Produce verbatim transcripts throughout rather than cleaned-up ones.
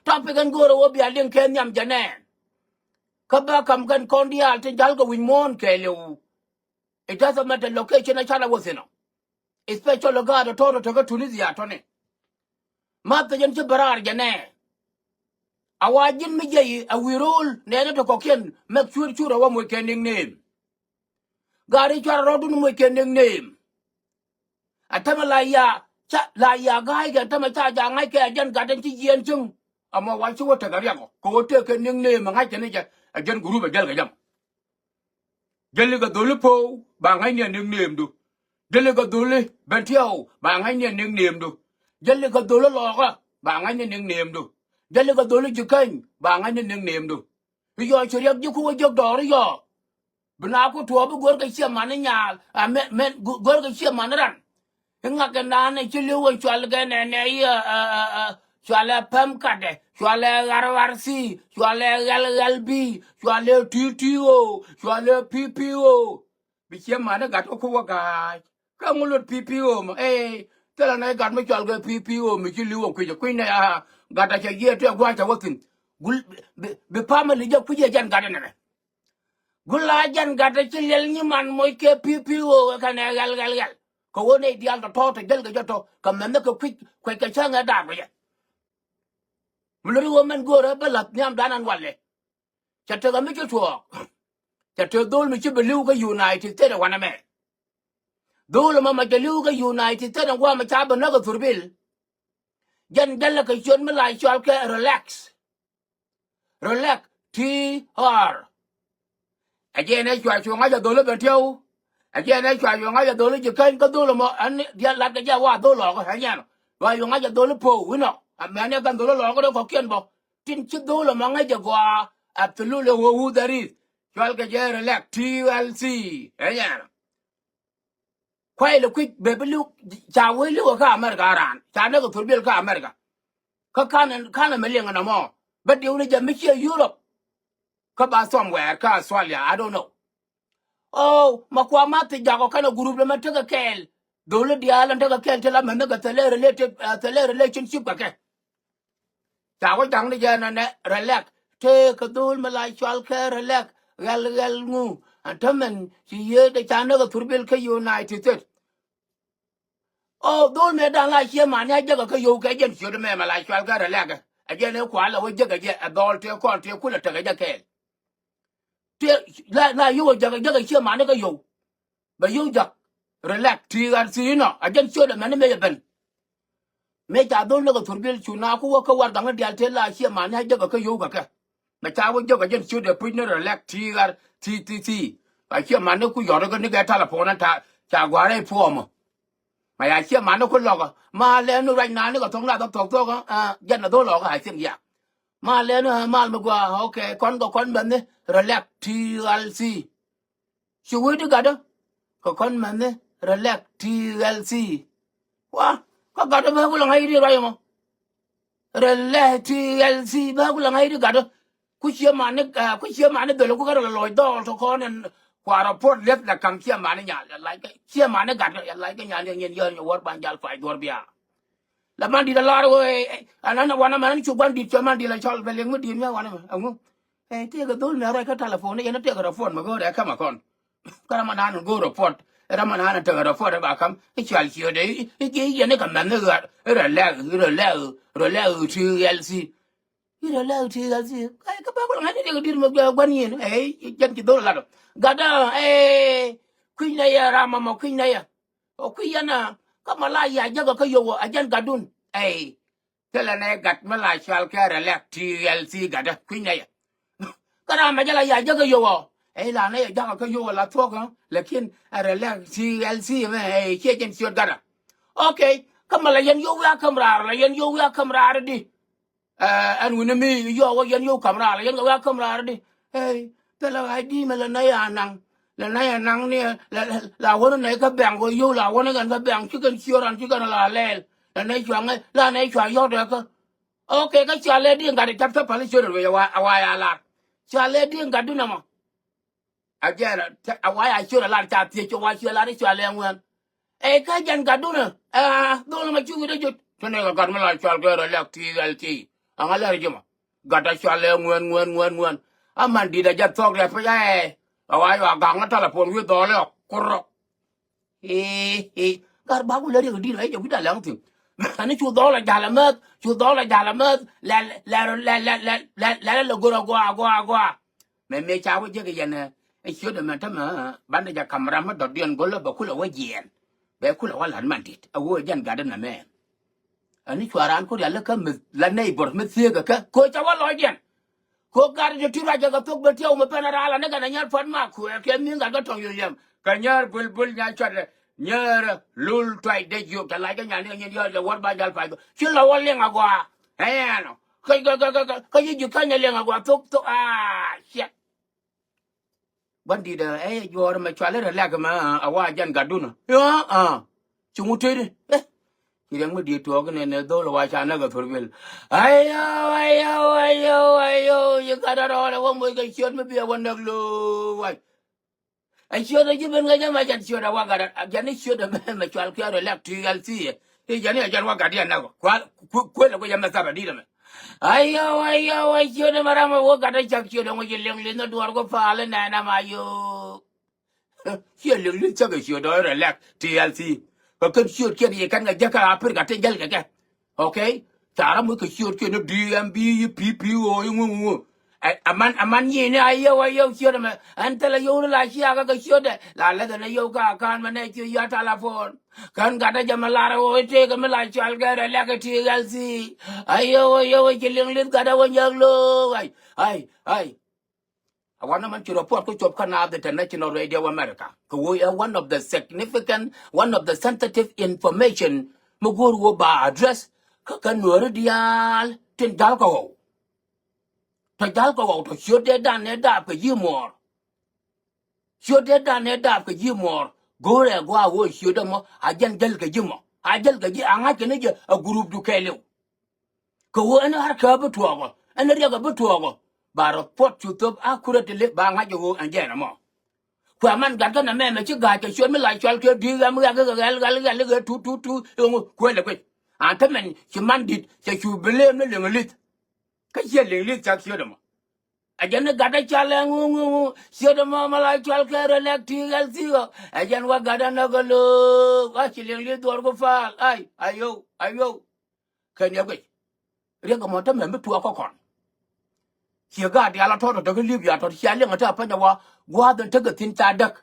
Topic ɛn go̱o̱rä wä bia liŋ kɛ nhiam jɛ nɛɛn. Kä bä kam kɛn kɔn diaal tin jal kɛ wi̱c muɔ̱ɔ̱n kɛɛliw. It doesn't matter location a canɛ wä thi̱n ɔ. Especially gaat ɔ tɔ̱ tɔ̱ tekä Tunisia tɔ̱ni. Ma thecɛn ci bä raar jɛ nɛ. A wa ji̱n mi jiɛc a wi̱i̱ ro̱o̱l nɛɛni tɔ kɔ̱kiɛn mɛk cuir cuir a wä moc kɛ nickname. Gaari cuar rɔ̱dun moc kɛ nickname. A tämɛ la ya ca la ya ga̱a̱c kɛ tämɛ ca ja̱ ŋa̱c kɛ a jɛn gat ɛn ci jiɛɛn cieŋ. Amɔ wa ci wä tekɛ riɛk ɔ kɛ wä tëëk kɛ nickname ɛ ŋa̱c kɛ ni jɛ a jɛn group ɛ jäl kɛ jam. Jäli kɛ dholi Po̱o̱u ba ŋa̱cni a nickname du. Jäli kɛ dholi Bentiɛw ba ŋa̱cni a nickname du. Jäli kɛ dholi Lɔɔkä ba ŋa̱cni nickname du. Jäli kɛ dholi Jikäny ba ŋa̱cni nickname du. I̱ yɔɔ ci riɛk ji̱ ku wä jiäk dɔɔri yɔɔ. Bi na ku tuɔɔk bi go̱o̱r kɛ ciɛ mani nyaal a mɛ mɛ go̱o̱r kɛ ciɛ mani ran. I̱ ŋak kɛ naan ɛ ci li̱w ɛ cual kɛ nɛ nɛ i̱ ɛ ɛ ɛ cual ɛ pɛm katdɛ cual ɛ ɣar ɣar thi cual ɛ ɣɛl ɣɛl bi cual ɛ ti ti ɣöö cual ɛ pi pi ɣöö. Bi ciɛ mani gat kä ku wä ga̱a̱c kä ŋu lot pi pi ɣöö mɔ ëë. Thilɛ nɛ gat mi cual kɛ pi pi ɣöö mi ci li̱w ɛ kui̱c ɛ kui̱ nɛ a gat a cɛ yiëë tëë gua̱a̱c cɛ wä thi̱n. Gul bi bi pamili jɛ kui̱c ɛ jɛn gat ɛ nɛnɛ. Gula jɛn gat ci liɛl nyiman moc kɛ pi pi ɣöö kɛnɛ ɣɛl ɣɛl ɣɛl. Kɛ ɣöö nɛy diaal tɔ̱tɔ̱ te jäl kɛ jɛ tɔ̱ kɛ mɛmɛ kɛ kui̱c kuec kɛ cäŋ ɛ daak kɛ jɛ. Mi lo̱ri ɣöö mɛn göörä bä la̱th nhiamdan ɛn walɛ. Cɛ tekɛ mi ci tuɔɔk. Cɛ te dho̱l mi ci bi li̱w kä United States ɛ wanɛ mɛ. Dho̱l ɛmɔ mɛ cɛ li̱w kä United States ɛn gua̱a̱mɛ ca bi näk ɛ thurbil. Jɛn jälɛ kɛ ciöt mi la cɔal kɛ relax. Relax ti ɣɔr. Ɛ jɛn ɛ cua cu ŋa̱c ɛ dholi Bentiɛw. Ɛ jɛn ɛ cua cu ŋa̱c ɛ dholi Jikäny kä dholi mɔ ɛn diɛl lat kɛ jɛ wa dholi Lɔɔkä ɛ nyɛn. Cua cu ŋa̱c ɛ dholi Po̱o̱u inɔ ɛ mɛn ɛ kɛn dholi Lɔɔkä dee kɔ̱kiɛn bɔ. Tin ci dholi mɔ ŋäc ɛ gɔaa. Absolutely who who that is. Cual kɛ jɛ relax T L C ɛ nyɛn. Kuay lɛ kui̱c bɛ bi li̱w. Ca wee li̱w kä America raan ca näk ɛ thurbil kä America. Kä kanɛ kanɛ mi liŋ ɛn ɛmɔ bä diw ni jɛ mi ciɛ Europe. Kä ba somewhere kä Australia I don't know. Oh ma kua ma thi jakɔ kɛnɛ group lɛ mɛ tekɛ kɛɛl. Dholi diaal ɛn tekɛ kɛɛl ti la mɛ ni kɛ thilɛ related thilɛ relationship kɛ kɛ. Ca wä jaŋni jɛ nɛnɛ relax. Tëëkɛ dhol mi la cɔal kɛ relax. Ɣɛl ɣɛl ŋu. Ɛn tämɛn ci yiëë dee ca näk ɛ thurbil kä United States. O dhol mëë da̱ŋ la ciɛ mani a jäkä kä yio̱w kɛ jɛn ciöt mɛmɛ la cɔal kɛ relax. Ɛ jɛn ëë kual ɛ wä jäkä jɛ ɛ dhɔl tëë kɔn tëë kulɛ tekɛ jɛ kɛɛl. Tëë la la yio̱w ɛ jäkä jäkä ciɛ mani kä yio̱w. Bɛ yio̱w jak. Relax ti ɣar thi inɔ a jɛn ciöt ɛmɛni mëë jɛ ben. Mëë ca dhol näk ɛ thurbil cu na ku wä kä warɛgakni diaal tëë la ciɛ mani a jäkä kä yio̱w kɛ kɛ. Mɛ ca wä jäkä jɛn ciöt ɛ puc ni relax ti ɣar thi thi thi. A ciɛ mani ku yɔt kä ni kɛ telephone ɛn ta ca gua̱a̱r ɛ puɔmɔ. Mɛ ya ciɛ mani ku lɔkä ma lɛni ruac nani kɛ thok na thok thok thok. Jɛn ɛ dhol lɔkä a thiɛŋ ya. Ma lɛni mal mi gua okay kɔn kɛ kɔn bɛni relax ti ɣar thi. Ci wee di gatdä kɛ kɔn mɛni relax T L C. Wa kä gatdä bä ku la ŋa̱c di ruac ɛmɔ. Relax T L C bä ku la ŋa̱c di gatdä. Ku ciɛ mani ku ciɛ mani dhol ku kä rɛ lɔc dhɔl tɔ kɔn ɛn kua report lieth la kam ciɛ mani nyal yɛ lac kɛ ciɛ mani gatdä yɛ lac kɛ nyal yɛ nyin yɛ nyɛ wär ban jal pay duɔr bia. La man dit a lar wee ɛn ɛn wanɛ mɛ ɛn cu gua̱n dit cɔ man dit la cɔl bɛ liŋ mi dit mi wanɛ mɛ ɛŋu. Ɛ tëëkɛ dhol mi a ruac kä telephone ni yɛn a tëëkɛ rɛ phone mɛ go̱o̱rɛ ɛ kämɛ kɔn. Kä ram anan go̱o̱r report ram anan tëëkɛ report ɛ ba käm i̱ cual ciötdɛ i̱ jiɛ yɛn i̱ kɛ mɛnh i̱ ɣa̱r i̱ rɛ lɛk i̱ rɛ lɛk i̱ rɛ lɛk i̱ ti L C. I̱ rɛ lɛk i̱ ti L C. Kä bä kulɛ ŋa̱c ni tëëkɛ di̱t mɛ gua̱n yɛn ɛ jɛn ci dhol lat ɔ. Gatdä ɛ kui̱ny nɛ yɛ ram mɔ kui̱ny nɛ yɛ. Ɔ kui̱ yɛn a kä mɔ la ya jäkä kä yio̱w ɔ a jɛn gatdun. Ɛ thilɛ nɛ gat mi la cual kɛ relax T L C gatdä kui̱ny nɛ yɛ. Kä ram mɛ jɛ la ya jäkä yio̱w ɔ ɛ la nɛ yɛ jakä kä yio̱w ɔ la thuɔ̱k ɔ. Lakin ɛ relax T L C mɛ ɛ ciɛ jɛn ciöt gatdä. Okay kä mɛ la yɛn yio̱w wiak käm raar la yɛn yio̱w wiak käm raar di. Ɛn wi̱ni mi yɔɔk wä yɛn yio̱w käm raar la yɛn kɛ wiak käm raar di. Ɛ thilɛ ɣa̱c di mɛ la nɛ ya naŋ. La nɛ ya naŋ ni la wäni nɛ kä bɛŋ wä yio̱w la wäni kɛn kä bɛŋ ci kɛn ciöt ran ci kɛn la lɛɛl. La nɛ cua ŋäc la nɛ cua yɔ̱k dɛ kä. Okay kä cua lɛ di ŋa̱t cap thäpäli ciöt rɛ wec a wa ya lar. Cua lɛ di ŋa̱t di nɔmɔ. A jɛn a wa ya ciöt a lar ca thiec cua wa ciöt lar cua lɛ ŋuɛn. Ɛ kä jɛn gatdun ɛ dhol ma ci wi̱cdä jut. Tun ɛ kɛ gat mi la cɔal kɛ rɔ lɛk ti ɣɛl ti. Ɛŋa lɛr ji̱ mɔ. Gat a cual ɛ ŋuɛn ŋuɛn ŋuɛn ŋuɛn. A man di̱t a jɛ thɔk riɛp piny ɛ. A wa yua gaŋ a telephone wi̱i̱ dhɔɔl ɛ ɔ kurɔ. Ii ii. Gat ba ku lɛ riɛk di̱t ɛ jɛ wi̱i̱ da lɛŋ thi̱n. Ani cu dhɔɔl a jal a mɛth cu dhɔɔl a jal a mɛth. Lɛl lɛl lɛl lɛl lɛl lɛl lɛl lɛ gor a gua a gua a gua. Mɛ mëë ca wä jek yɛn ɛ ciöt ɛmɛ tämɛ. Bandɛ jɛ ka̱m ram mi dɔ̱diɛn go̱lä bɛ kulɛ wä jiɛɛn. Bɛ kulɛ wä la̱t man dit ɛ wä jɛn gatdä nɛmɛ. Ɛn ni cua raan ku rial lä kä mi la neighbor mi thieekä kɛ ko ca wä lɔcdiɛn. Ko gat jɛ ti ruac jɛ kɛ thok ben tiɛw mi pɛn ɛ raal ani gat ɛ nyɛr puɔt ma kuɛ kɛ mi gat kä tɔŋ yoyɛm kɛ nyɛr bul bul nya cuat ɛ. Nyɛɛrä lul tuac dee jiök cɛ lac kä nyan ni kɛ nyin yɔɔr jɛ wäär ba jal pac bä ci lɔ wä liŋ agɔaa. Ɛɛnɔ kä kä kä kä kä ci ji̱ käny ɛ liŋ agɔaa thok thok aa ciɛk. Gua̱n di̱t ɛ ɛ juɔ̱ɔ̱r mɛ cual i̱ rɛ lɛk mɛ a wa jɛn gatdun ɛ. Aa ci ŋut tëëdi. Ci riɛŋ mi di̱i̱t tuɔɔk inɛ nɛ dho̱l wa ca näk ɛ thor bil. Ayo ayo ayo ayo ci gat a rɔɔl ɛ wä moc kɛ ciöt mi bi ɛ wä näk lo̱o̱ wac. A ciöt a ji̱ ben ŋäc ɛmɛ jɛn ciöt a wakat a jɛn i̱ ciöt ɛmɛ mɛ cual kiɛɛr ɛ lɛk ti ɣɛl thi̱i̱ ɛ i̱ jɛn i̱ a jɛn wakat diɛn nɛk ɔ kual kuël ɛ guic ɛmɛ thap ɛ di̱t ɛmɛ. Ayɔw ayɔw a ciöt ɛmɛ ram ɛ wä gat ɛ cak ciöt ɛŋɔ ci liŋ li̱th ni duɔ̱ɔ̱r kɛ pa̱a̱l ɛ nɛn ɛmɛ ayöök. Ciɛ liŋ li̱th cak ɛ ciöt ɛ rɛ lɛk ti ɣɛl thi̱i̱ kɛ kɛn ciöt kiɛn i̱ kɛn kɛ jäk kɛ Aprika ti jäl kɛ kɛ. Okay. Ca ram wec kɛ ciöt kiɛn ni D M B yi P P O yi ŋu ŋu ŋu. Ɛ aman aman nyi ni a yiow a yiow ciöt ɛmɛ ɛn thilɛ yiow ni la ciakä kɛ ciötdɛ la läthɛ ni yiow ka kan mɛ nɛ ci ya talapon. Kän gatdä jɛ mɛ lar ɛ ɣöö i̱ tëëkɛ mi la cual kɛ rɛ lɛk ɛ T L C. A yiow a yiow ci liŋ li̱th gatdä wä nyäk lo̱o̱k ay ay ay. A wanɛ mɛn ci report kä cop kä Naath International Radio America kɛ ɣöö ɛ one of the significant, one of the sensitive information mi go̱o̱r ɣöö ba address kä kɛ nuääri diaal tin ja̱l kɛ ɣɔw. Tɔ ja̱l kɛ ɣɔw tɔ ciötdɛ dan ɛ daap kɛ ji̱ muɔɔr. Ciötdɛ dan ɛ daap kɛ ji̱ muɔɔr. Go̱o̱rɛ gua̱a̱ ɣöö ciötdɛ mɔ a jɛn jäl kɛ ji̱ mɔ a jäl kɛ ji̱ a ŋa̱c kɛ ni jɛ a group du kɛɛliw. Kɛ ɣöö ɛn ɣa̱r kääp bi tuɔɔkɔ ɛn riɛk ɛ bi tuɔɔkɔ. Ba report cu thop a kurɛ ti lip ba ŋa̱c ɛ ɣöö ɛn jɛɛn ɛmɔ. Kuɛ man gat kä nɛmɛ mɛ ci ga̱a̱c kɛ ciöt mi la cual kɛ di̱i̱k ɣɛm ɣɛk kɛ ɣɛl ɣɛl ɣɛl kɛ tut tut tut ɣöŋ kuël ɛ kuec. An te mɛn ci man di̱t cɛ cu bi leem ni liŋ li̱th. Kä ciɛ liŋ li̱th cak ciöt ɛmɔ. Ɛ jɛn ni gat ɛ cal ɛ ŋu ŋu ŋu ciöt ɛmɔ mɛ la cual kɛ rɛ lɛk ti ɣɛl thi̱i̱ ɣɔ ɛ jɛn wä gat ɛ näk ɛ lo̱o̱k ɣä ci liŋ li̱th dhuɔ̱r ku pa̱a̱l ay ayow ayow. Kɛn yɛ guic riɛk ɛmɔ te mɛm bi tuɔɔk kä kɔn. Ciɛ gaat diaal a tɔ̱ tɔ̱ te kä Libya tɔ̱ cia liŋ a te a pɛnyɛ wa gua̱a̱th in tekɛ thi̱n ca däk.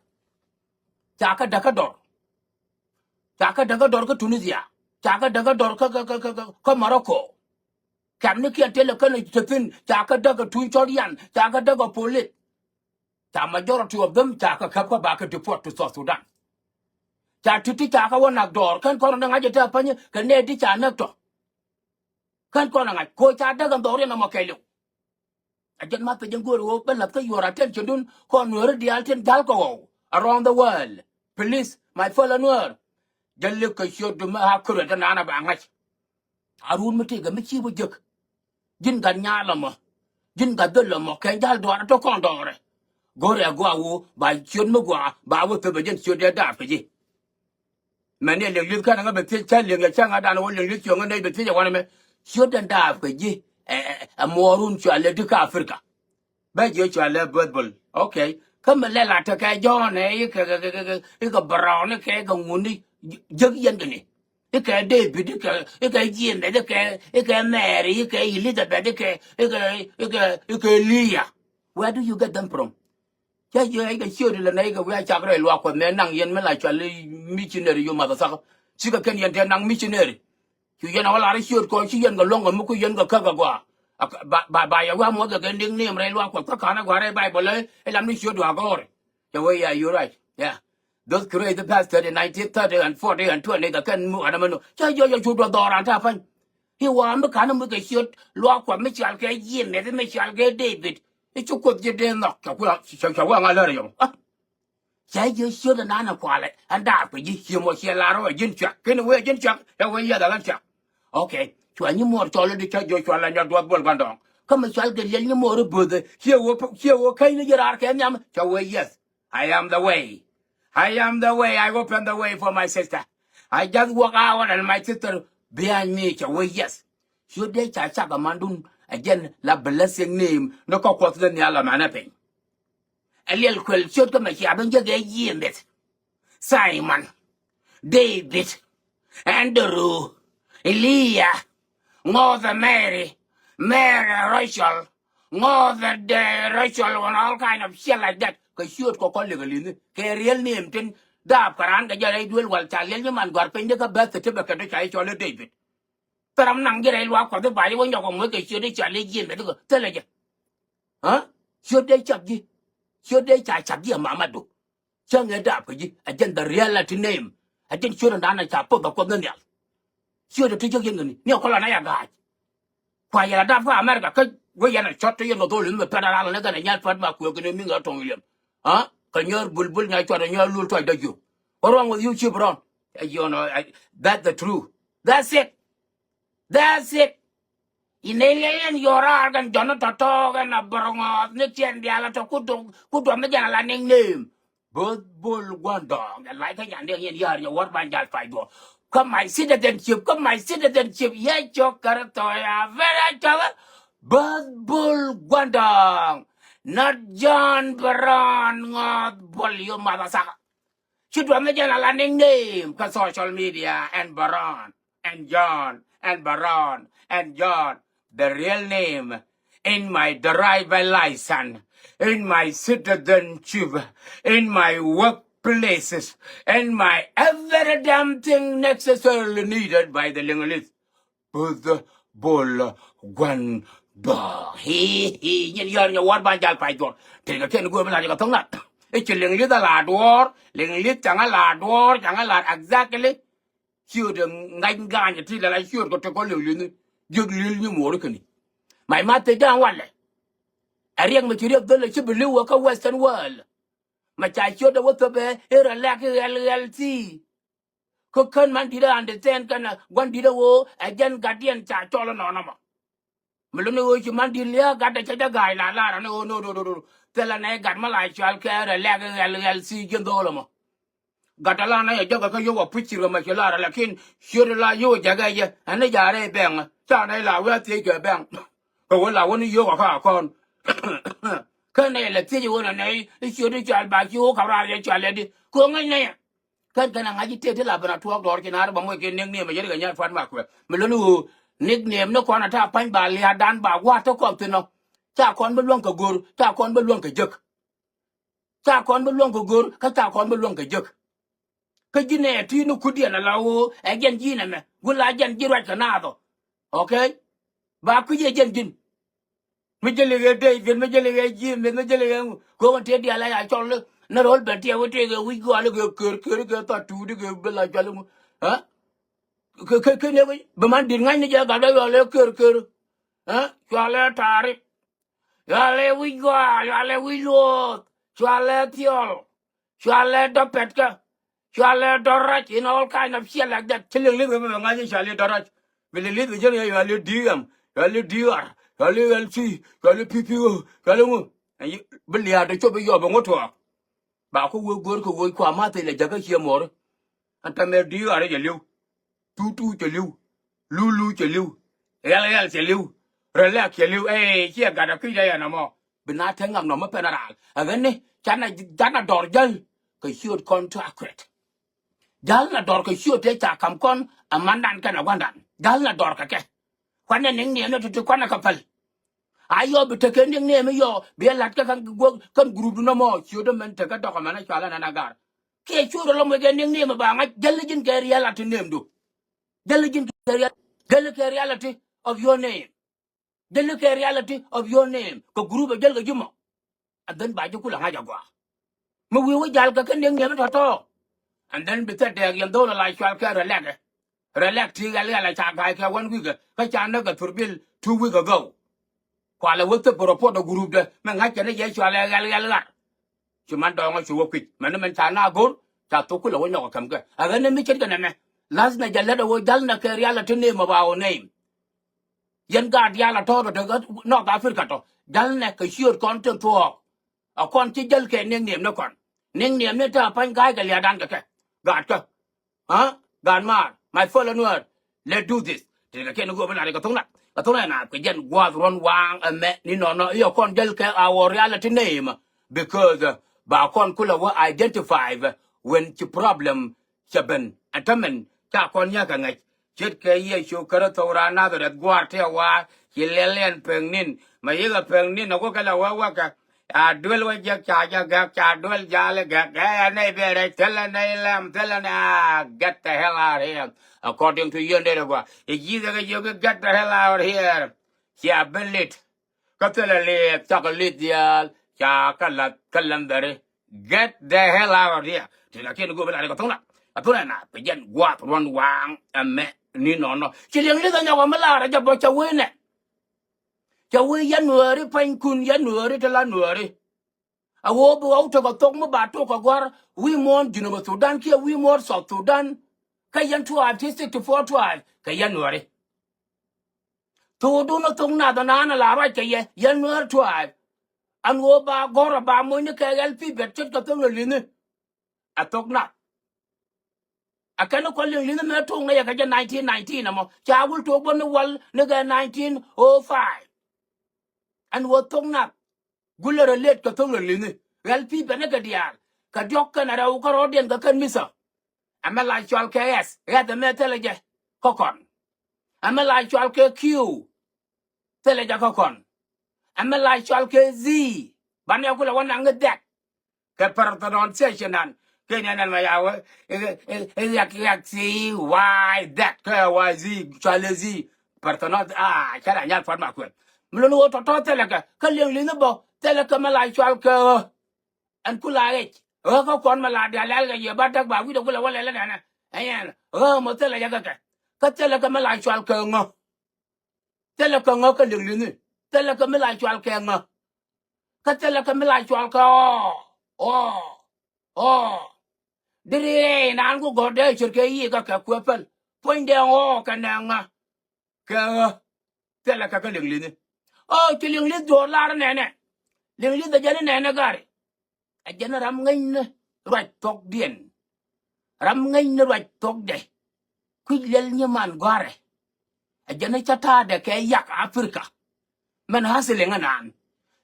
Ca kä däk kä dɔr. Ca kä däk kä dɔr kä Tunisia. Ca kä däk kä dɔr kä kä kä kä Morocco. Kɛmnikiɛn tëlɛ känɛ te thi̱n ca kä däk kä tuny cɔl yan ca kä däk kä polit. Ca majority of them ca kɛ käp kä ba kɛ deport to South Sudan. Ca ti̱ti̱ ca kɛ wä nak dɔɔr kɛn kɔn ni ŋa̱c ɛ te a päny kɛ nɛɛt di ca näk tɔ. Kɛn kɔn ɛ ŋa̱c koc ca däk ɛn dhɔriɛn ɛmɔ kɛɛliw. A jɛn math pɛ jɛn go̱o̱r ɣöö bä la̱th kä your attention dun kɔn nuääri diaal tin ja̱l kɛ ɣɔw around the world. Please my fellow nuäär. Jɛ lik kɛ ciöt du mi a kärɛ te naan a ba ŋa̱c. A run mi tëëkɛ mi ci wä jek. Ji̱n gat nyaal ɛmɔ ji̱n gat dhöl ɛmɔ kɛ ja̱l dɔɔrɛ tɔ kɔn dɔɔrɛ. Go̱rɛ gɔaa wu ba ciöt mi gɔaa ba wä thöp ɛ jɛn ciöt dee daap kɛ ji̱. Mɛn ni liŋ li̱th kɛn ŋä bɛ thiec cä liŋ yɛ cä ŋä dan wä liŋ li̱th ciöŋ ŋä nɛy bɛ thiec ɛ wanɛ mɛ. Ciöt dee daap kɛ ji̱ ɛ ɛ muɔɔrun cua lɛ di kä Africa. Bɛ jiɛ cua lɛ birth bol. Okay. Kä mi lɛ la tekɛ Jɔ̱ɔ̱n ɛ ikɛ kɛ kɛ kɛ ikɛ Brown ikɛ kɛ ŋuni. Jek yɛn kɛ ni ikɛ David ikɛ ikɛ James ikɛ ikɛ Mary ikɛ Elizabeth ikɛ ikɛ ikɛ ikɛ Leah. Where do you get them from? Cä jiɛ ikɛ ciöt ilɛ nɛ ikɛ wi̱i̱ a cak rɛy luaak Kuɔth mɛ naŋ yɛn mi la cual i̱ missionary yo̱ math athak. Cikɛ kɛn yɛn tɛ naŋ missionary. Cu yɛn a wä lar i̱ ciöt kɔn ci yɛn kɛ luɔ̱ŋ kɛ mi ku yɛn kɛ käk agɔaa. Ba ba ba yɛ wi̱i̱ a muɔth kɛ kɛ nickname rɛy luaak Kuɔth kä ka̱n agɔaa rɛy Bible ɛ lam ni ciöt duaak gɔ̱rɛ. Cɛ wee ya you right. Yeah. Those crazy pastors in nineteen thirty and forty and twenty kɛ kɛn mi ɣän ɛmɛ nɔ cä jiɛ yɛ cu duɔth dhɔran ta̱a̱ päny. I̱ wa mi ka̱n mi kɛ ciöt luaak Kuɔth mi cial kɛ James mi cial kɛ David. I̱ ci Kuoth ji̱ dee nhɔk cɛ kuɛ cɛ wee ŋa lär yɔm. Cɛ jiɛ ciöt ɛnan ɛ kualɛ ɛn daap kɛ ji̱ cië mɔ ciɛ lar ɛ ji̱n cuak kɛn wee ji̱n cuak ɛ wee yiɛth ɛ ɣän cuak. Okay. Cua nyi muɔɔr cɔl i̱ di cä jiɔ cua la nyɔt duɔth buɔl gua̱ndɔɔŋ. Kä mi cual kɛ liɛl nyi muɔɔr i̱ böthɛ ciɛ wee ciɛ wee käny ni ji̱ raar kɛ nhiam cɛ wee yiɛth. I am the way. I am the way. I open the way for my sister. I just walk out and my sister behind me. Cɛ wee yes. Ciöt dee ca cak ɛ mandun ɛ jɛn la blessing name ni kä Kuɔth ni nhial ɛmɛnɛ piny. Ɛ liɛl kuɛl ciöt kä mɛ cia ben jek ɛ Jiɛmɛth, Simon, David, Andrew, Elia, ŋɔth ɛ Mary, Mary Rachel, ŋɔth ɛ dee Rachel, ŋɔth all kind of shit like that. Kɛ ciöt kɔ kɔ liŋ ɛ li̱nh kɛ real name tin daap kɛ raan kɛ jɛ rɛy duel wal ca liɛl nyi man gɔ̱a̱r piny di kä birth certificate ca i̱ cɔl i̱ David. Thil ram naŋ ji̱ rɛy luaak Kuɔth i̱ ba ji̱ wä nyɔk ɛ muec kɛ ciöt i̱ ca liɛl Jiɛmɛth kɛ thilɛ jɛ. Ciöt dee cak ji̱. Ciöt dee ca cak ji̱ ɛ mamadu. Cäŋ ɛ daap kä ji̱ ɛ jɛn the reality name. Ɛ jɛn ciöt ɛn da̱a̱n ɛ ca poth ɛ Kuoth ni nhial. Ciöt ɛ ti jiäk yɛn kɛ ni ni ɛ kɔlɔ na ya ga̱a̱c. Kua yɛl a dap kä America kä wee yɛn a cɔt ti yɛn kɛ dholi mi federal ni kɛn a nyal fat ma kuëë kɛn mi ŋɛ tɔŋ liɛm. Kɛ nyɔr bulbul nya cuat a nyɔr lul tuac dɔ jiök. What wrong with you, Chief Brown? You know, that's the truth. That's it. That's it. Inɛ liɛl yɛn yɔr raar kɛn jɔn tɔtɔ kɛn a bär ŋɔth ni tiɛn diaal a tɔ ku duɔm mi jɛn a la nickname. Both bol guandɔŋ ɛ lac kä nyan diɛŋ yɛn yar yɛ wär ban jal pay duɔ. Kä my citizenship, kä my citizenship yɛ cok kärɛ thɔy a very cok. Both bol guandɔŋ, not John Brown ŋɔth bol yo mother sucker. Ci duɔm ni jɛn a la nickname kä social media and Brown and John and Brown and John. The real name in my driver license, in my citizenship, in my workplaces, in my every damn thing necessarily needed by the Linguist. Both bol guan dɔɔŋ. Hi hi nyin yɔr nyɛ wär ban jal pay duɔr. Tëë kɛ kɛn go̱o̱r mi la jɛ kɛ thok nat. I̱ ci Linguist a la duɔr, Linguist caŋ a la duɔr, caŋ a la exactly. Ciöt ɛ ŋa̱c ga̱a̱ny ti lɛ la ciöt kɛ ti kɔ liw li̱ni. Jiök li̱l nyi muɔɔri käni. May ma thiec da̱a̱n walɛ. Ɛ riɛk mi ci riɛk dhöl ɛ ci bi li̱w wä kä Western world. Ma ca ciöt ɛ wä thöp ɛ i̱ rɛ lɛk i̱ ɣɛl ɣɛl thii. Kä kän man di̱t ɛ understand kɛn ɛ gua̱n di̱t ɛ ɣöö ɛ jɛn gatdiɛn ca cɔl inɔnɔ mɔ. Mi luni ɣöö ci man di̱t lia̱a̱ gatdɛ cɛ jɛ ga̱a̱c la lar ani ɣöö no no no no. Thilɛ nɛy gat mi la cual kɛ rɛ lɛk i̱ ɣɛl ɣɛl thii ji̱n dho̱o̱l ɛmɔ. Gat ala na yɛ jɔkɛ kä yio̱w a puc cirkɛ mɛ ci lar lakin ciöt ala yio̱w a jɛkɛ jɛ ɛn ni ja̱a̱r ɛ bɛŋ. Ca nɛy la wee a thiec kɛ bɛŋ. Kɛ wee la wä ni yio̱w a kä a kɔn. Kä nɛy lɛ thiec ɣöö nɛ nɛy i̱ ciöt i̱ cual ba ci ɣöö kap raar yɛ cual yɛ di kɛ ɣöö ŋäc nɛy. Kɛn kɛn a ŋa̱c i̱ tëë ti la ben a tuɔɔk dɔɔr ci naar ba moc kɛ nickname a yet kɛ nyat pua̱t ma kuɛ mi lon i̱ ɣöö nickname ni kɔn a ta̱a̱ pa̱ny ba lia̱a̱ dan ba gua̱a̱t te kɔn thi̱n ɔ. Ca kɔn bi luäŋ kɛ go̱r, ca kɔn bi luäŋ kɛ jek. Ca kɔn bi luäŋ kɛ go̱r kä ca kɔn bi luäŋ kɛ jek. Kä ji̱n ɛ ti ni kudiɛn ala ɣöö ɛ jɛn ji̱n ɛmɛ wula jɛn ji̱ ruac kɛ naath ɔ. Okay. Ba kui̱c ɛ jɛn ji̱n. Mi jɛ lik ɛ David, mi jɛ lik ɛ James, mi jɛ lik ɛ ŋu kɛ ɣöö tëë diaal ɛ ya cɔl ni ro̱l ben tiɛɛk wä tëëk ɛ wi̱c gɔaal kɛ kër kër kɛ thɔt tuut kɛ bi la cɔl iŋu. Kä kä kä ni wi̱c bi man di̱t ŋa̱cni jɛ gat bɛ yual ɛ kër kër. Cual ɛ tarik. Cual ɛ wi̱c gɔaa, cual ɛ wi̱c luɔth, cual ɛ thiɔl, cual ɛ dɔ pɛtkä, cual ɛ dɔ rac in all kind of shit like that. Ci liŋ liŋ bɛ ŋa̱c in cual ɛ dɔ rac. Bi liŋ liŋ bi jɛn yɛ cual ɛ D M, cual ɛ D R, cual ɛ L C, cual ɛ P P O, cual ɛ ŋu. Bi lia̱a̱ dɔ cop i̱ yɔp ɛ ŋu tuɔɔk. Ba ku wee go̱o̱r kɛ wee kua ma̱th ilɛ jakä ciɛ muɔɔri. Ɛn tɛmɛ D R cɛ li̱w. Tutu cɛ li̱w. Lulu cɛ li̱w. Ɣɛl ɣɛl cɛ li̱w. Rɛlɛk cɛ li̱w. Ɛ ciɛ gat a kui̱dɛ yɛn ɛmɔ bi na te ŋak nɔmɔ pɛn a raal. Ɛ ɣän ni canɛ canɛ dɔr jäl kɛ ciöt kɔn to a kuɛt. Jäl na dɔr kɛ ciöt tëë ca ka̱m kɔn a mandan kɛnɛ gua̱ndan. Jäl na dɔr kɛ kɛ. Kuanɛ nickname ni tuti kuanɛ kɛ päl. A yɔ bi tekɛ nickname yɔ bi ɛ la̱t kɛ kɛn guäk kɛn group du nɔmɔ ciöt ɛmɛn tekɛ dɔk ɛmɛn a cual ɛn ɛn a gar. Kiɛ ciöt ɛlɔm wekɛ nickname ba ŋa̱c jäl ji̱n kɛ reality name du. Jäl ji̱n kɛ real jäl kɛ reality of your name. Jäl kɛ reality of your name kɛ group ɛ jäl kɛ ji̱ mɔ. And then ba ji̱ kulɛ ŋa̱c agɔaa. Mi wi̱i̱ wä jal kɛ kä nickname tɔ̱tɔ̱. And then bi thil dɛɛk yɛn dho̱l ala cual kɛ rɛlɛk ɛ. Rɛlɛk ti ɣɛl ɣɛl a ca ga̱a̱c kɛ one week ɛ kä ca näk kɛ thurbil two week ago. Kualɛ wä thil bi report ɛ group dɛ mi ŋa̱c kɛn i̱ jɛ cual ɛ ɣɛl ɣɛl ɣar. Ci man dɔɔŋä ci wä kui̱c mɛn ni mɛn ca na go̱r ca thok kulɛ wä nyɔk ɛ kɛm kɛ. Ɛ ɣän ni mi ce̱tkɛ nɛmɛ. Lath nɛ jɛ lät ɛ wä jal nɛ kɛ reality name of our name. Yɛn gaat diaal a tɔ̱ tɔ̱ te North Africa tɔ̱. Jalnɛ kɛ ciöt kɔn tin thuɔɔk. A kɔn ci jäl kɛ nickname ni kɔn. Nickname ni te a pa̱ny ga̱a̱c kɛ lia̱a̱dan kɛ kɛ. Gaatkä. Aa gaat maar, my fellow Nuer, let's do this. Ti kɛ kɛn go̱o̱p in lar kɛ thok Naath, kɛ thok Naath kɛ jɛn gua̱a̱th ruɔ̱n waaŋ ɛmɛ ni nɔnɔ i̱ ɛ kɔn jäl kɛ our reality name. Because, uh, ba kɔn kulɛ wä identify, uh, when ci problem cɛ ben. Ɛn tämɛn ca kɔn nyäk kɛ ŋäc. Ce̱tkɛ Yecu Kritho raan Nadharɛth gua̱a̱r tëë wa̱a̱ ci liɛl ɛn pek ni̱n. Mɛ yikɛ pek ni̱n ɛ wä kɛ lɛ wä wäkɛ. A duel wä jek ca jɛ gɛk, ca duel jal gɛk. Ɛ nɛy bɛ rɛc, thilɛ nɛy lɛm, thilɛ nɛy, ah, get the hell out here. According to yien dee dee gua. I̱ Jesus kɛ jiök i̱ get the hell out here. Cia ben lit. Kä thilɛ liɛth, cakɛ lit diaal, ca kä lath, kä lɛm bɛri. Get the hell out here. Ti la kiɛn go̱o̱p in lar kɛ thok Naath. Kɛ thok Naath, kɛ jɛn gua̱a̱th ruɔ̱n waaŋ ɛmɛ ni nɔnɔ. Ci liɛŋ li̱th ɛ nyɔk ɛ mi lar ɛ jɛ bä cɛ wee nɛ. Cɛ wee January, pa̱nykun January ti la Nuäri. A ɣöö bi ɣɔw tekɛ thok mi ba tok kɛ gua̱r wi̱i̱ muɔ̱ɔ̱n Junub Thudan kiɛ wi̱i̱ muɔ̱ɔ̱n South Sudan. Kä yɛn tribe ti sixty four tribe kɛ January. Thokdun ɛ thok Naath ɛnan ɛ la ruac kɛ yɛ, yɛn Nuäär tribe. Ɛn ɣöö ba gɔ̱r ɛ ba moc ni kɛ L P bɛt ce̱tkɛ thok lɛ li̱ni. Ɛ thok Naath. A kɛn kɔ liŋ li̱th mɛ tuɔ̱ŋ nɛ yɛ kɛ jɛ nineteen nineteen ɛmɔ. Ca wul tuɔ̱k bä ni wal ni kɛ nineteen oh five. Ɛn ɣöö thok Naath gulɛ rɛ lɛt kɛ thok lɛ li̱ni. L P bɛ ni kɛ diaal. Kɛ diɔ̱k kɛn rɛw kä rɔɔdiɛn kɛ kɛn mithä. Ɛmɛ la cɔal kɛ S, ɣɛth ɛmɛ thilɛ jɛ kä kɔn. Ɛmɛ la cɔal kɛ Q, thilɛ jɛ kä kɔn. Ɛmɛ la cɔal kɛ Z, banɛ kulɛ wä naŋ i̱ dhɛk. Kɛ pronunciation nan. Kɛ ni ɛn ɛn ma ya wee, ɛ, ɛ, ɛ, yak, yak, C, Y, Z, kɛ Y, Z, cɔal ɛ Z. Pronounce, ah, cɛ la nyal puɔt ma kuɛn. Mi lon wee tɔ̱tɔ̱ thilɛ kɛ, kä liɛŋ li̱ni bä, thilɛ kɛ mi la cɔal kɛ ɣä. Ɛn ku la ɣɛc. Ɣä kä kuɔn mi la dial lɛl kɛ yɛ ba däk ba wi̱cdɛ ku la wä lɛl ɛn ɛn. Ɛn ɛn, ɣä mɔ thilɛ jɛ kɛ kɛ. Kä thilɛ kɛ mi la cɔal kɛ ŋä. Thilɛ kɛ ŋä kä liɛŋ li̱ni. Thilɛ kɛ mi la cɔal kɛ ŋä. Kä thilɛ kɛ mi la cɔal kɛ ɔɔ, ɔɔ, ɔɔ. Diri naan ku gɔ̱r dee cir kɛ yiëë kɛ kɛ kuɛ päl. Puɔ̱nydɛ ɔɔ kɛ nɛ ŋä. Kɛ ɣä. Thilɛ kɛ kä liŋ li̱thi. Ɔ, ci liŋ li̱th duɔ̱ɔ̱r lar nɛnɛ. Liŋ li̱th ɛ jɛn nɛnɛ gari. Ɛ jɛn ram ŋäcni ruac thɔkdiɛn. Ram ŋäcni ruac thɔkdɛ. Kui̱c liɛl nyiman gɔ̱a̱rɛ. Ɛ jɛn cä ta̱a̱dɛ kɛ yak Africa. Mɛn hasili ŋä naan.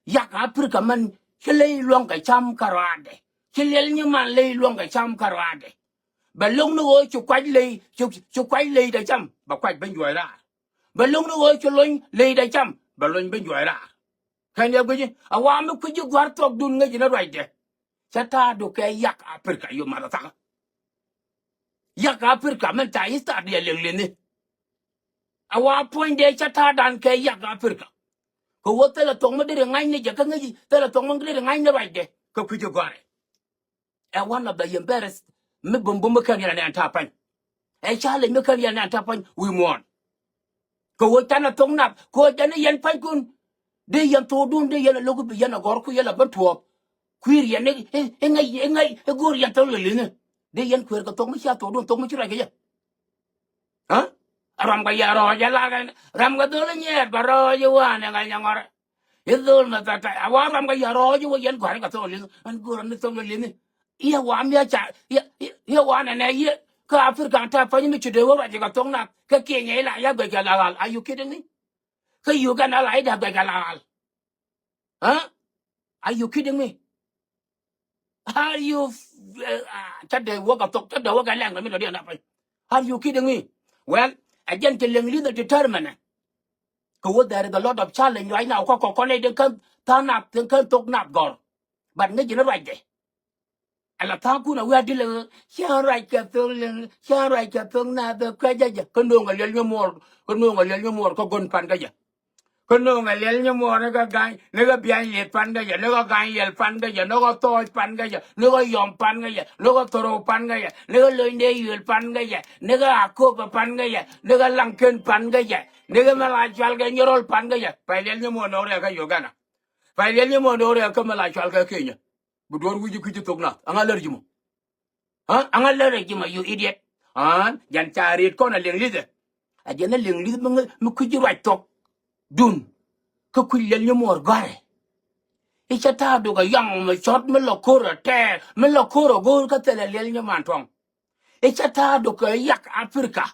Yak Africa mɛn ci ley luɔ̱ŋ kɛ cam kä ruaadɛ. Ci liɛl nyiman ley luɔ̱ŋ kɛ cam kä ruaadɛ. Bɛ lo̱ŋ ni ɣöö ci kuac ley, ci, ci kuac ley dɛ cam, bɛ kuac ben juɔc raar. Bɛ lo̱ŋ ni ɣöö ci lony ley dɛ cam, bɛ lony ben juɔc raar. Kɛn yɛ guici, a wa mi kui̱ci gua̱r thɔkdun ŋäci ni ruacdɛ. Cä ta̱a̱du kɛ yak Africa yo math a thakä. Yak Africa mɛn ca i̱ tha̱a̱du yɛ liŋ li̱ni. A wa puɔ̱nydɛ cä ta̱a̱dan kɛ yak Africa. Kɛ wä thilɛ thok mi deri ŋa̱cni jɛ kä ŋäci, thilɛ thok mi deri ŋa̱cni ruacdɛ kɛ kui̱ci gua̱rɛ. Ɛ one of the embarrass mi bumbum mi kɛn yɛn anɛ an ta̱a̱ pa̱ny. Ɛ challenge mi kɛn yɛn anɛ an ta̱a̱ pa̱ny wi̱i̱ muɔ̱ɔ̱n. Kɛ ɣöö canɛ thok nath kɛ ɣöö jɛn i̱ yɛn pa̱nykun. Dee yɛn thokdun dee yɛn a lo̱k i̱ bi yɛn a gɔ̱r ku yɛn a ben tuɔɔk. Kui̱r yɛn i̱, i̱, i̱ ŋäc, i̱ ŋäc, i̱ go̱o̱r yɛn thok lɛ li̱ni. Dee yɛn kueer kɛ thok mi cia thokdun thok mi ci ruac kɛ yɛ. Aa? Ram kɛ yɛ rɔɔc ɛ lar kɛ ram kɛ dhol inyɛɛr bɛ rɔɔc i̱ wanɛ ŋa̱c nyɛ ŋɔrɛ. I̱ dhol mɛ thata a wa ram kɛ yɛ rɔɔc i̱ wä yɛn gɔ̱a̱r kɛ thok li̱th ɛn go̱o̱r ni thok li̱th ni. I̱ ɛ wa mi a ca i̱ ɛ wa nɛ nɛ i̱ kä Africa ta pany mi ci dee wä ruac kɛ thok nath kä kiɛ nyɛ i̱ la ya guɛc kɛ la ɣal. Are you kidding me? Kä Uganda la i̱ da guɛc kɛ la ɣal. Huh? Are you kidding me? Are you, uh, uh, cä dee wäk a thok, cä dee wäk a lɛŋ mi lɔ diɛn a pay. Are you kidding me? Well, a jɛn ti liŋ li̱th a determine. Kɛ wä there is a lot of challenge right now. Kɔ kɔ kɔn ɛ den kän tha̱a̱ŋ nath, den kän thok nath gɔr. But ŋäc ji̱n ruacdɛ. Ala tha̱a̱ŋ kun a wi̱i̱ a dilɛ ɣöö ciaŋ ruac kɛ thok liŋ, ciaŋ ruac kɛ thok nath kuɛ jɛ jɛ. Kä no̱o̱ŋ a liɛl nyɛ muɔɔr, kä no̱o̱ŋ a liɛl nyɛ muɔɔr kä go̱n pan kä jɛ. Kä no̱o̱ŋ ɛ liɛl nyɛ muɔɔr ni kä ga̱ny, ni kä biany liet pan kä jɛ, ni kä ga̱ny yɛl pan kä jɛ, ni kä thɔɔc pan kä jɛ, ni kä yɔm pan kä jɛ, ni kä thorow pan kä jɛ, ni kä lony dee yuël pan kä jɛ, ni kä akopɛ pan kä jɛ, ni kä laŋken pan kä jɛ, ni kä mɛ la cual kɛ nyɛ rɔl pan kä jɛ. Pay liɛl nyɛ muɔɔr ni kä riɛk kä Uganda. Pay liɛl nyɛ muɔɔr ni kä riɛk kä mɛ la cual kɛ Kenya. Bi duɔ̱ɔ̱r wi̱c i̱ kui̱ci thok nath. Aŋa lär ji̱ mɔ. Aa, aŋa lär ji̱ mɔ, you idiot. Aa, jɛn ca riet kɔn a liŋ li̱thɛ. A jɛn a liŋ li̱th mi ŋä-, mi kui̱ci ruac thok. Dun. Kä kui̱c liɛl nyɛ muɔɔr gɔ̱a̱rɛ. I̱ cä ta̱a̱ duk a yaŋ mi cɔt mi lɔ ko̱r a tɛɛr, mi lɔ ko̱r a go̱o̱r kä thilɛ liɛl nyɛ man tuɔ̱ŋ. I̱ cä ta̱a̱ duk a yak Africa.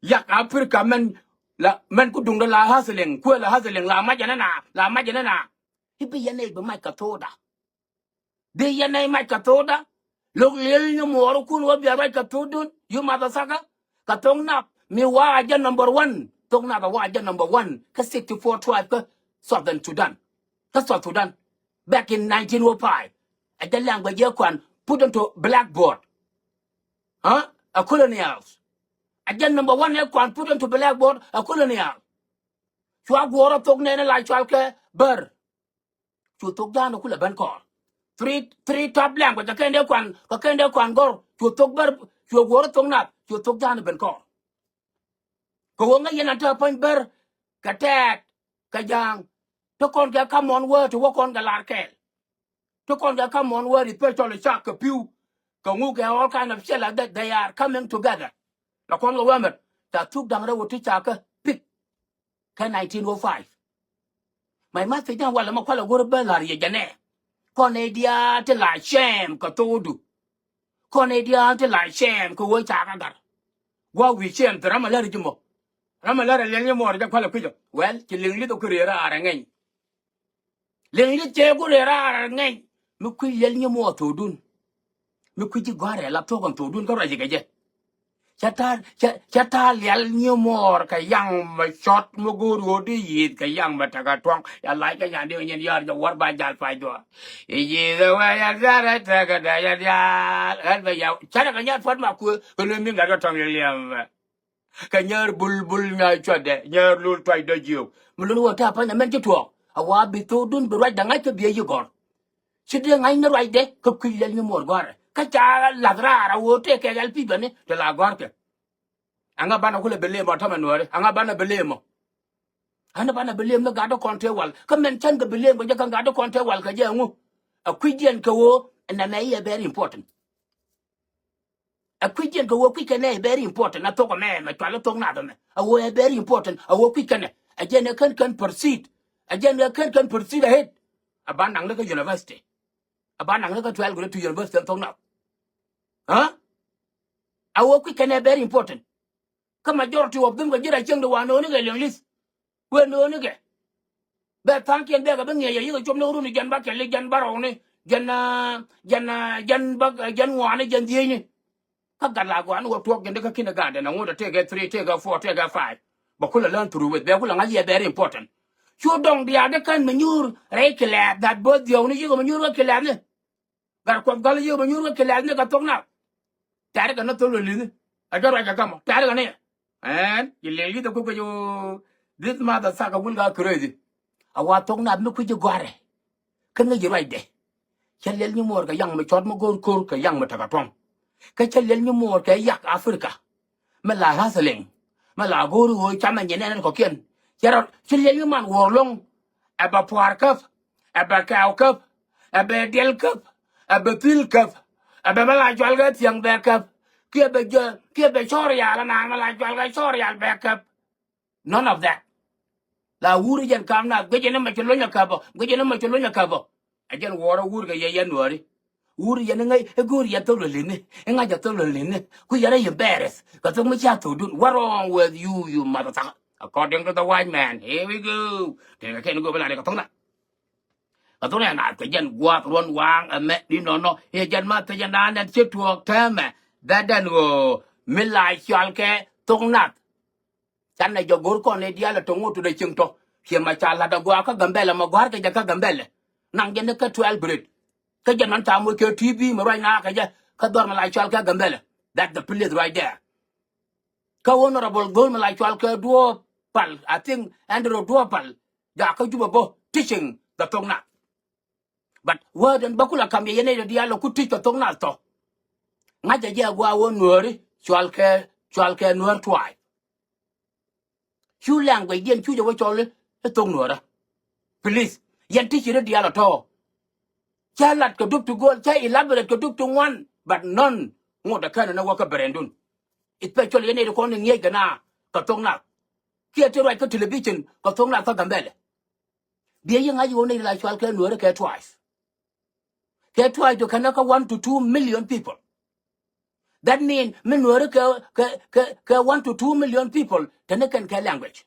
Yak Africa mɛn La mɛn ku duŋdä la hustling, kuɛ la hustling, la mac ɛn ɛna, la mac ɛn ɛna. I̱ bi yɛn nɛy bi mac kɛ thokda. Bi yɛn nɛy mac kɛ thokda. Lo̱k liel ni muɔɔrikun wä bia ruac kɛ thokdun, you motherfucker. Kɛ thok nath mi wa a jɛ number one. Thok nath a wa a jɛ number one kä sixty-four tribe kä Southern Sudan. Kä South Sudan. Back in nineteen oh five. A jɛ language ɛ kuan put into blackboard. Huh? A colonials. A jɛ number one ɛ kuan put into blackboard, a colonial. Cua guɔrä thok nɛn la cual kɛ Bär. Cu thok Ja̱a̱ŋ kulɛ ben kɔɔr. Three, three top language kɛ kɛn dee kuan, kɛ kɛn dee kuan gɔr. Cu thok Bär, cu guɔrä thok nath, cu thok Ja̱a̱ŋ ben kɔɔr. Kɛ ɣöö ŋäc yɛn an te puɔ̱ny Bär kɛ Tɛɛt kɛ Ja̱a̱ŋ. Te kɔn kɛ kamɔn wä ti wä kɔn kɛ lar kɛɛl. Ti kɔn kɛ kamɔn wä ri pecɔl cak kɛ pi̱w. Kɛ ŋuk kɛ all kind of shit like that, they are coming together. La kɔn kɛ wä mɛt ca thuk da̱ŋ rɛw ti ca kɛ pi̱k. Kä nineteen oh five. My message dan walɛ ma kualɛ go̱r bä la̱r yɛ jɛnɛ. Kɔn idiaal ti la shame kɛ thokdu. Kɔn idiaal ti la shame kɛ wä ca kɛ ga̱r. Gua wi̱i̱ shame ti ram a lär ji̱ mɔ. Ram a lär a liɛl nyɛ mɔɔr jɛ kualɛ kui̱cɔ. Well, ci liŋ li̱th ɔ kɛ rëë raar ɛ ŋɛny. Liŋ li̱th cɛ ku rëë raar ɛ ŋɛny. Mi kui̱ liɛl nyɛ mɔɔr thokdun. Mi kui̱ ji̱ gɔ̱a̱rɛ la thok ɛn thokdun kä ruac kɛ jɛ. Cä ta̱a̱, cä, cä ta̱a̱ lial nyimuɔɔr kɛ yaŋ mɛ cɔt mi go̱o̱r ɣöö di yi̱th kɛ yaŋ mɛ tekɛ tuɔ̱ŋ. Ya lac kɛ nyan di ɣä nyin yɔ̱a̱r jɛ wäär ba jal pay duɔ̱ɔ̱r. I̱ yi̱th ɛ wee ya dhɛr ɛ tekɛ dee ya diaal ɣän bɛ ya canɛ kɛ nyat puɔ̱t ma kuëë kɛ lo̱c mi ŋa̱t kɛ tɔ̱ŋ yɛ liɛm mɛ. Kɛ nyäär bul bul nyäär cuɔtdɛ nyäär lul tuacdä jiök. Mi lun wä ta̱a̱ pa̱ny ɛmɛn ci tuɔɔk a wa bi thokdun bi ruacdä ŋa̱c kä biɛ yi gɔ̱r. Ci dee ŋa̱cni ruacdɛ kä kui̱ lɛl nyimuɔɔr gɔ̱a̱rɛ kä ca lath raar a ɣöö tëëkɛ L P bäni te la gɔ̱a̱rkɛ. Aŋa banɛ kulɛ bi lëëmɔ tɔmɛ nuääri, aŋa banɛ bi lëëmɔ. Aŋa banɛ bi lëëm ni gatdä kɔn tëë wal kä mɛn cän kɛ bi lëëm kɛ jɛ kä gatdä kɔn tëë wal kɛ jɛ ɛŋu. A kui̱diɛn kɛ ɣöö ɛnɛmɛ i̱ ɛ very important. A kui̱diɛn kɛ ɣöö kui̱ kɛnɛ ɛ very important. A thok ɛmɛ mɛ cual ɛ thok nath ɛmɛ a ɣöö ɛ very important a ɣöö kui̱ kɛnɛ. A jɛn ɛ kän kän proceed. A jɛn ɛ kän kän proceed ahead. A ba naŋ ni kä university. A ba naŋ ni kä twelve grade to university ɛn thok nath. Huh? A ɣöö kui̱ kɛnɛ very important. Kä majority of them kɛ ji̱ ra cieŋ di wa no̱o̱ni kɛ liŋ li̱th. Wee no̱o̱ni kɛ. Bɛ tha̱a̱ŋkiɛn bɛɛkɛ bi ŋiɛc yɛ yikɛ cop ni runi jɛn ba kɛli jɛn ba rɔwni jɛn, ah, jɛn, ah, jɛn ba, ah, jɛn ŋuani jɛn dhiecni. Kä gat la gɔaa ni wä tuɔɔk jɛn di kä kindergarten a ŋut a tëëkɛ three tëëkɛ four tëëkɛ five. Bɛ kulɛ learn through with bɛ kulɛ ŋa̱c yɛ very important. Cu dɔŋ diaal di kän mi nyuur rɛy kilɛɛth that both dhiɔwni yikɛ mi nyuur kä kilɛɛthni. Gat Kuɔth gɔl yiëë bɛ nyuur kä kilɛɛthni kɛ thok nath. Tɛ̈ri kɛ ni thol wä li̱thni. A jɔt ruac kɛ kamɔ tɛ̈ri kɛ ni. Ɛn ci liŋ li̱th a kui̱ kui̱ cu this mother sucker will go crazy. A wa thok nath mi kui̱ ji̱ gɔ̱a̱rɛ. Kä ŋäc ji̱ ruacdɛ. Cä liɛl nyimuɔɔr kɛ yaŋ mi cɔt mi go̱o̱r ko̱r kɛ yaŋ mi tekɛ tuɔ̱ŋ. Kä cä liɛl nyimuɔɔr kɛ yak Africa. Mi la hustling mi la go̱o̱ri ɣöö camɛ nyin ɛn kɔ̱kiɛn. Cɛ rɔ ci liɛl nyiman wuɔ̱ɔ̱r lo̱ŋ. Ɛ bɛ pua̱a̱r käp. Ɛ bɛ kɛɛw käp. Ɛ bɛ diɛl käp. Ɛ bɛ thil käp. Ɛ bɛ mi la cual kɛ thiäŋ bɛ käp. Kiɛ bɛ jɛ kiɛ bɛ cɔɔr yal ɛnan mi la cual kɛ cɔɔr yal bɛ käp. None of that. La wuri jɛn kam na guic ni mɛ ci luny a käp ɔ guic ni mɛ ci luny a käp ɔ. Ɛ jɛn wuɔrä wur kɛ yɛ yɛn nuääri. Wur yɛn iŋäc i̱ go̱o̱r yɛn thok lɔ li̱thni i̱ ŋa̱c a thok lɔ li̱thni. Ku yɛn a yɛ bɛɛrɛth kɛ thok mi ca thokdun. What wrong with you, you mother sucker? According to the white man, here we go. Tëëkɛ kɛn go̱o̱r bi la ni kɛ thok na. Kɛ thok na nath kɛ jɛn gua̱a̱th ruɔ̱n waaŋ ɛmɛ ni nɔnɔ i̱ jɛn ma thok jɛn na nɛn ci tuɔɔk täämɛ. That dɛn ɣöö mi la cɔal kɛ thok nath. Canɛ jɛ go̱r kɔn i̱ diaal ɛ to̱ŋ ŋot tut ɛ cieŋ tɔ. Ciɛ ma ca la̱t ɛ gɔaa kä Gambɛlɛ ma gɔ̱a̱r kɛ jɛ kä Gambɛlɛ. Naŋ jɛ ni kä twelve grade. Kä jɛ nɔn ca moc kɛ T V mi ruac na kɛ jɛ kä dhɔr mi la cual kɛ Gambɛlɛ. That's the place right there. Kä honorable go̱r mi la cual kɛ Duɔɔp Pal, I think Andrew Duɔɔp Pal. Ja kä Jubɛ bä teaching the thok nath. But word in bä kulɛ kam yɛ yɛn i̱ diaal ɛ ku teach kɛ thok nath tɔ. Ŋa̱cä jɛ a gua̱a̱ wä nuääri cual kɛ cual kɛ nuäär tuaay. Cu language diɛn cu jɛ wä cɔl i̱ thok nuäärä. Please yɛn teacher i̱ diaal ɛ tɔ. Cä lat kɛ dup ti go̱o̱l cä elaborate kɛ dup ti ŋuan but none ŋot ɛ känɛ ni wä kä brandun. Especially yɛn i̱ kɔn i̱ ŋi̱eec kɛ na kɛ thok nath. Kiɛ ti ruac kä television kɛ thok nath kä Gambɛlɛ. Biɛ yi ŋa̱c ɣöö nɛy la cual kɛ nuäärä kɛ twice. Kɛ twice to kɛn kä one to two million people. That mean mi Nuääri kɛ, kɛ, kɛ, kɛ one to two million people, te ni kɛn kɛ language.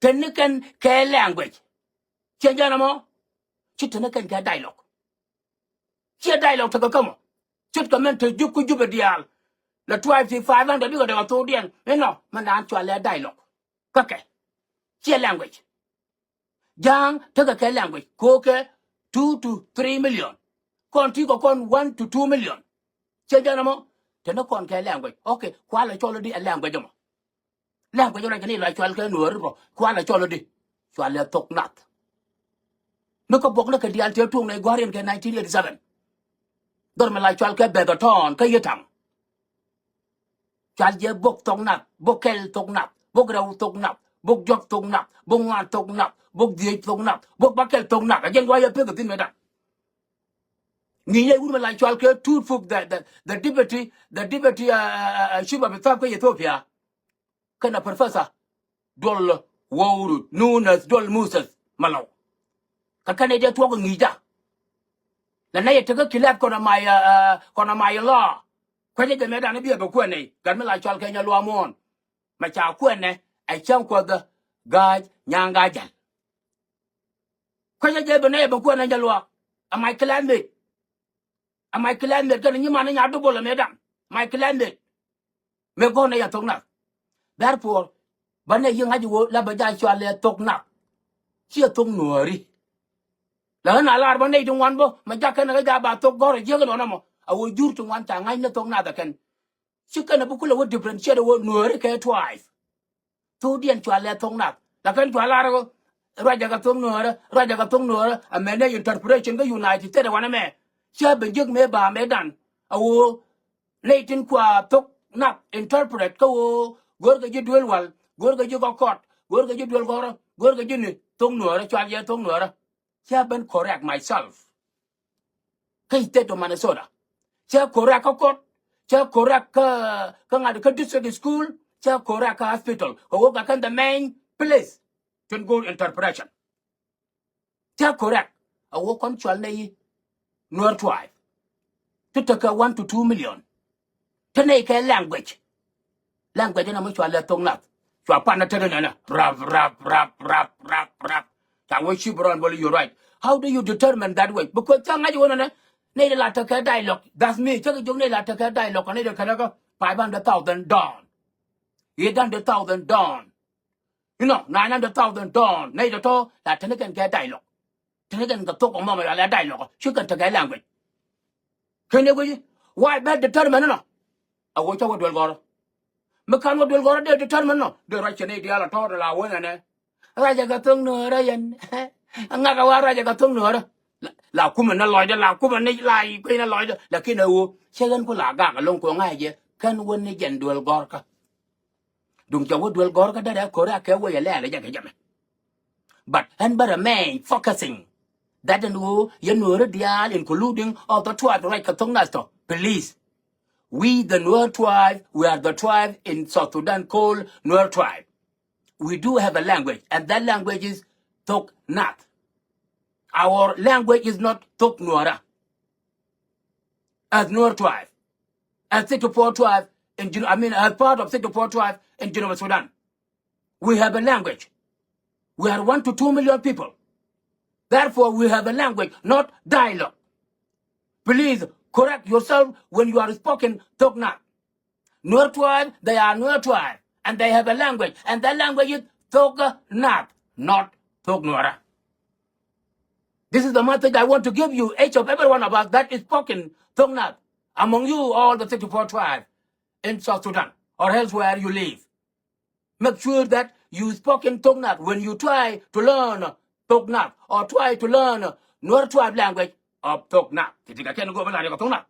Te ni kɛn kɛ language. Ciɛ jɛn ɛmɔ, ci te ni kɛn kɛ dialogue. Ciɛ dialogue tekɛ kä mɔ. Ce̱tkɛ mɛn te Jubɛ, ku Jubɛ diaal. La twelve ti five hundred bikɛ dee kɛ thokdiɛn. Inɔ, mɛn naan cɔalɛ dialogue. Kä kɛ. Ciɛ language. Ja̱a̱ŋ tekɛ kɛ language. Ko̱o̱kɛ two to three million. Kɔn ti kɛ kɔn one to two million. Ciɛ jɛn ɛmɔ, te ni kɔn kɛ language. Okay, kualɛ cɔl di ɛ language ɛmɔ. Language ruac kɛ ni la cɔal kɛ Nuääri bä, kualɛ cɔl di. Cɔalɛ thok nath. Mi kä bok ni kɛ diaal tëë tuɔ̱ŋ nɛ gua̱a̱r in kɛ nineteen eighty-seven. Dhɔr mi la cɔal kɛ bɛth ɔ tɔɔn kä Yietaŋ. Cɔal jɛ bok thok nath, bok kɛl thok nath, bok rɛw thok nath, bok jɔk thok nath, bok ŋuan thok nath, bok dhieec thok nath, bok bäkɛl thok nath. A jɛn gua̱a̱r yɛ pek kɛ thi̱n mëë da̱ŋ. Ŋi̱i̱c yɛ wut mi la cɔal kɛ Tut Puk, the, the, the deputy, the deputy, uh, uh, uh, chief of staff kä Ethiopia. Kɛnɛ Professor Duɔl Wowrut, known as Duɔl Moses Malɔw. Kä kɛnɛ jɛ tuɔk ŋi̱i̱cä. La nɛy ɛ tekä kilɛth kɔnɛ may, uh, uh, kɔnɛ may lɔ. Kuecä jɛ mëë dan i̱ biɛ bɛ kuɛn nɛy. Gat mi la cɔal kɛ Nyaluamuɔ̱ɔ̱n. Mɛ ca kuɛnɛ ɛ cäŋ Kuɔth Ga̱a̱c Nyaŋ Ga̱a̱c Jäl. Kuecä jɛ bɛ nɛy ɛ bɛ kuɛnɛ Nyaluak. Ɛ may climate. Ɛ may climate kɛnɛ nyiman ni nya dup bol ɛ mëë dan. May climate. Mëë gɔ̱r nɛy ɛ thok nath. Therefore, bä nɛy yi ŋa̱c i̱ ɣöö la bɛ ja̱ cɔalɛ thok nath. Ciɛ thok Nuääri. La ɣän a lar bä nɛy ti ŋuan bä mɛ ja̱ kɛn ɛ kä ja̱ ba thok gɔ̱r ɛ jiäk inɔnɔ mɔ. A ɣöö jur ti ŋuan ca ŋa̱c ni thok nath ɛ kɛn. Ci kɛn ɛ bi kulɛ wä differentiate ɣöö Nuääri kɛ twelve. Thokdiɛn cɔalɛ thok nath. Lakin cɔal lar ɣöö ruacɛ kɛ thok Nuäärä, ruacɛ kɛ thok Nuäärä. Ɛ mɛn ɛ interpretation kä United States ɛ wanɛ mɛ. Cä ben jek mëë ba mëë dan. A ɣöö nɛy tin kua thok nath interpret kä ɣöö go̱o̱rkɛ ji̱ duel wal, go̱o̱rkɛ ji̱ kɔkɔt, go̱o̱rkɛ ji̱ duel gɔ̱rä, go̱o̱rkɛ ji̱ ni thok Nuäärä, cɔal jɛ thok Nuäärä. Cä ben correct myself. Kä state of Minnesota. Cä correct kä court. Cä correct kä, kä ŋa̱t kä district school. Cä correct kä hospital. Kɛ ɣöö kɛ kɛn the main place tin go̱o̱r interpretation. Cä correct. A ɣöö kɔn cɔal nɛy Nuer tribe. Ti tekɛ one to two million. Te nɛy kɛ language. Language ɛn a mi cua lɛ thok nath. Cua pan a te ri nɛnɛ. Rap, rap, rap, rap, rap, rap. Ca wee ci bi rɔn bol, you're right. How do you determine that way? Because ca ŋa̱c wä nɛnɛ. Nɛy de la tekɛ dialogue. That's me. Cä kɛ jiök nɛy la tekɛ dialogue. Nɛy de kɛnɛ kä five hundred thousand down. Eight hundred thousand down. You know, nine hundred thousand down. Nɛy de tɔ la te ni kɛn kɛ dialogue. Te ni kɛn kɛ thok ɔ mɔmɔ yɔal ɛ dialogue. Ci kɛn tekɛ language. Kɛn ɛ guic. Why bɛ determine nɔ? A wä cä wä duel gɔrä. Mi kan wä duel gɔrä dee determine nɔ. Dee ruac cɛ ni diaal a tɔɔr la wä nɛnɛ. Ruacɛ kɛ thok Nuäärä yɛn. Ŋak a wa ruacɛ kɛ thok Nuäärä. La, la kumɛ ni lɔcdä, la kumɛ ni la kui̱ ni lɔcdä. Lakin a wä cɛ ɣän ku la gak a loŋ ku ŋa̱cɛ jɛ. Kɛn wä ni jɛn duel gɔrkä. Duŋ cɛ wä duel gɔ̱rkä derɛ ko̱ri a kɛ wä yɛ lɛɛl jɛ kɛ jɛ mɛ. But ɛn bä remain focusing that ɛn ɣöö yɛ Nuäärä diaal, including all the tribe ruac kɛ thok nath tɔ. Please. We the Nuer tribe, we are the tribe in South Sudan called Nuer tribe. We do have a language, and that language is thok nath. Our language is not thok Nuäärä. As Nuer tribe, as sixty-four tribe in Jun-, I mean, as part of sixty-four tribe in Junub Sudan, we have a language. We are one to two million people. Therefore, we have a language, not dialogue. Please correct yourself when you are spoken thok nath. Nuer tribe, they are Nuer tribe, and they have a language, and that language is thok nath, not thok Nuäärä. This is the message I want to give you, each of every one of us that is spoken thok nath, among you all the sixty-four tribes in South Sudan or elsewhere you live. Make sure that you spoken thok nath when you try to learn thok nath or try to learn Nuer tribe language of thok nath. Ti ti ka kɛn go bɛ la ri ka thok nath.